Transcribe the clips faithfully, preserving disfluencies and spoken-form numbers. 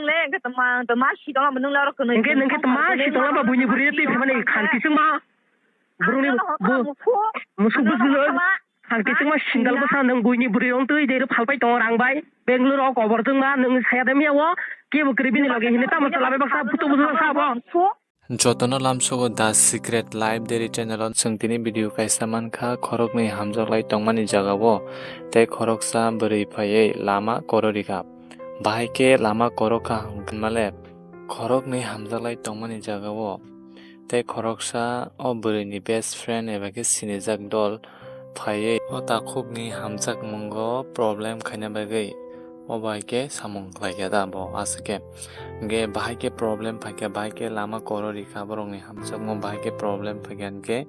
Nung le hwnkhe tma, tma sitong abo nung le oro kwnwi. Hwnkhe, hwnkhe tma sitong abo buini bwrwi twi phimani khan kisingma. Borokni bo musuk bwswk khan kisingma sindal bwsa nung buini bwrwi wng twi de phalpai tongo rang bai. Bangalore o kobor jwngma nung saya de miya o kebo kwrwi bini loge hini tamo chwla bai baksa photo bwswk baksa abo. Jotono lamsogo The Secret Life Daily channel o chwng tini video kaisa mankha, khoroknwi hamjaklai tongmani jagao tei khoroksa bwrwi phaiwi lama kororikha. Bahai khe lama korokha hwnkhe male khoroknwi hamjaklai tongmani jagao tei khoroksa o bwrwini best friend eba khe sinijak dol phaiwi o takhukni hamjakmungo problem khaina bagwi o bai khe samung khlaikha da bo aswk khe. Hwnkhe bahai khe problem phaikha, bahai khe lama kororikha borokni hamjakmung, bahai khe problem phaikha hwnkhe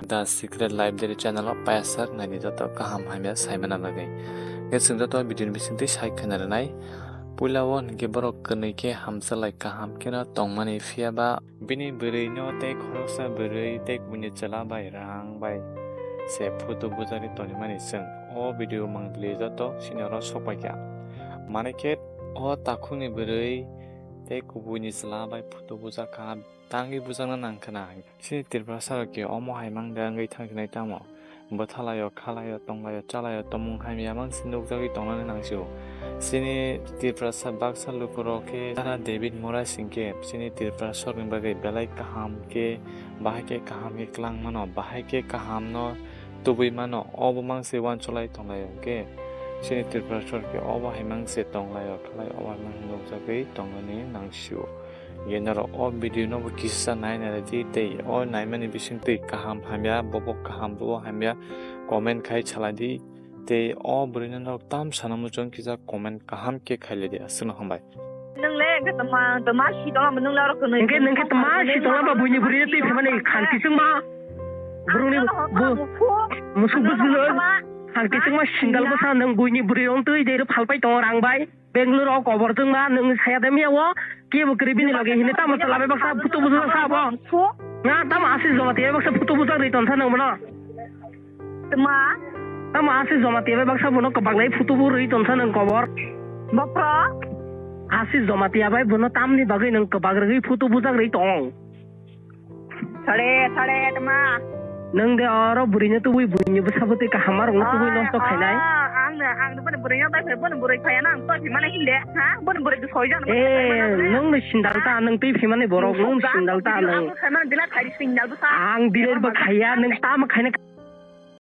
The Secret Life Daily channel o payasak naidi joto kaham hamya saimana bagwi. Hwnkhe chwng joto video ni bisingtwi sai khwna rwnai. Puila o hwnkhe borok kwnwi khe hamjalai kaham kheno tongmani phiya ba Bini bwrwino tei khoroksa bwrwi tei buini chwla bai rang bai se photo bujagwi tonimani chwng o video mangpili joto sini oro sokpaikha. Manwi khe o takhukni bwrwi tei kubuini chwla bai photo bujakha, tangwi bujakna nangkhwna. Chini Tiprasa rok khe omo hai mangde wngwi thangkhinai tamo? Bwthalaio, khalaio, tonglaio, chalaio, tongmung hamya mang se nukjagwi tongnani nangsio. Chini Tiprasa baksa lukurok khe Sara David Morais hinkhe chini Tiprasokni bagwi belai kaham khe, bahai khe kaham khe kwlang mano, bahai khe kahamno tubui mano, obo mang se uancholai tonglaio hinkhe chini Tiprasok khe obo hai mang se tonglaio, khalaio, obo hai mang nukjagwi tongnani nangsio. Hwnkhe norok o video no bo kisa nai nai di tei o naimani bisingtwi kaham hamya, bobo kaham, bobo hamya comment khai salai di tei o bwrwino norok tam sana muchung kisa comment kaham khe khailai di. Aswkno hambai. Nung le hwnkhe tma, tma sitong abo nung le oro kwnwi. Hwnkhe, hwnkhe tma sitong abo buini bwrwi twi phimani khan kisingma. Borokni bo musuk bwswk khan kisingma sindal bwsa nung buini bwrwi wng twi de phalpai tongo rang bai. Bangalore o kobor jwngma nung saya de miya o kebo kwrwi bini loge hini tamo chwla bai baksa photo bujak baksa abo. Nga tamo Ashish Jamatia bai baksa photo bujak rwi tonsa nung bono. Tma? Tamo Ashish Jamatia bai baksa bono kwbak lai photo bu rwi tonsa nung kobor. Bopro? Ashish Jamatia bai bono tamni bagwi nung kwbak rwi photo bujak rwi tong. Thare, thare, tma. Nung de oro bwrwino tubui, bwrwini bwsabo tei kaham arokno tubui nosto khainai. Ah, ang no, ang no bwrwino bai phai, bono bwrwi phaiya na, ang toi phimani hinde, ha? Bono bwrwi soi jang. Eh, nung no sindal ta, nung tei phimani borok, nung sindal ta nung. Ang no khaimani dila thari sindal bwsa. Ang dila ba khaiya, nung tamo khaina.